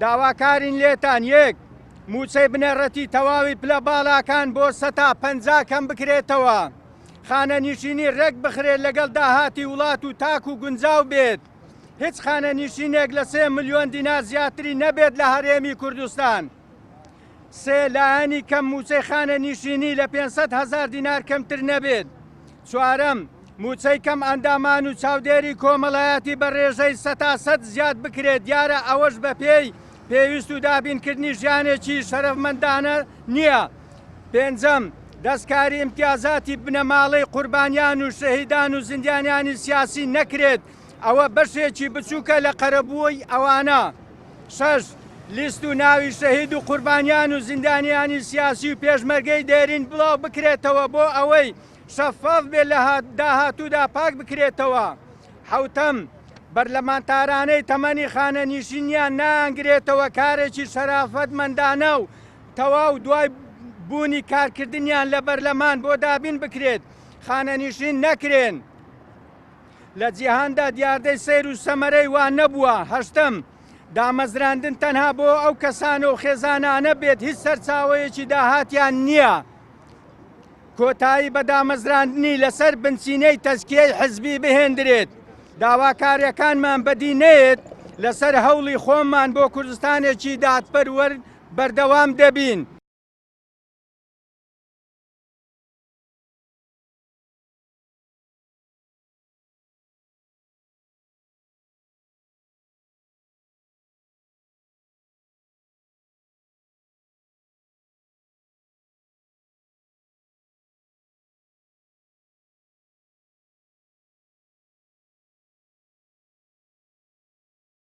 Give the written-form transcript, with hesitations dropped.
داواکارین لێتان، یەک. مووچەی بنەڕەتی تەواوی پلە باڵاکان بۆ سەتا 50 کەم بکرێتەوە. خانەنیشینی رێک بخرێت لەگەڵ داهاتی وڵات و تاک و گونجاو بێت. هیچ خانەنیشینێک لە 3 ملیۆن دینار زیاتری نەبێت لە هەرێمی کوردستان. سێ، لایەنی کەم مووچەی خانەنیشینی لە 500 هەزار دینار کەمتر نەبێت. چوارەم، مووچەی کەم ئەندامان و چاودێری کۆمەڵایەتی بە رێژەی سەتا سەد زیاد بکرێت، دیارە ئەوەش بەپێی پێویست و دابینکردنی ژیانێکی شەرەفمەندانە نییە. پێنجەم، دەستکاری ئیمتیازاتی بنەماڵەی قوربانیان و شەهیدان و زیندانیانی سیاسی نەکرێت، ئەوە بەشێکی بچووکە لە قەرەبووی ئەوانە. شەش، لیست و ناوی شەهید و قوربانیان و زیندانیانی سیاسی و پێشمەرگەی دێرین بڵاو بکرێتەوە بۆ ئەوەی شەفاف بێت لە داهاتوودا پاک بکرێتەوە. حەوتەم، بەرلەمانتارانەی تەمەنی خانەنیشینیان نایانگرێتەوە کارێکی شەرافەتمەندانە و تەواو دوای بوونی کارکردنیان لە بەرلەمان بۆ دابین بکرێت خانەنیشین نەکرێن. لە جیهاندا دیاردەی سەیر و سەمەرەی وا نەبووە. هەشتەم، دامەزراندن تەنها بۆ ئەو کەسانە و خێزانانە بێت هیچ سەرچاوەیەکی داهاتیان نییە. کۆتایی بە دامەزراندنی لەسەر بنچینەی تەزکیەی حزبی بهێندرێت. داواکاریەکانمان بەدی نەیەت، لەسەر هەوڵی خۆمان بۆ کوردستانێکی دادپەروەر بەردەوام دەبین.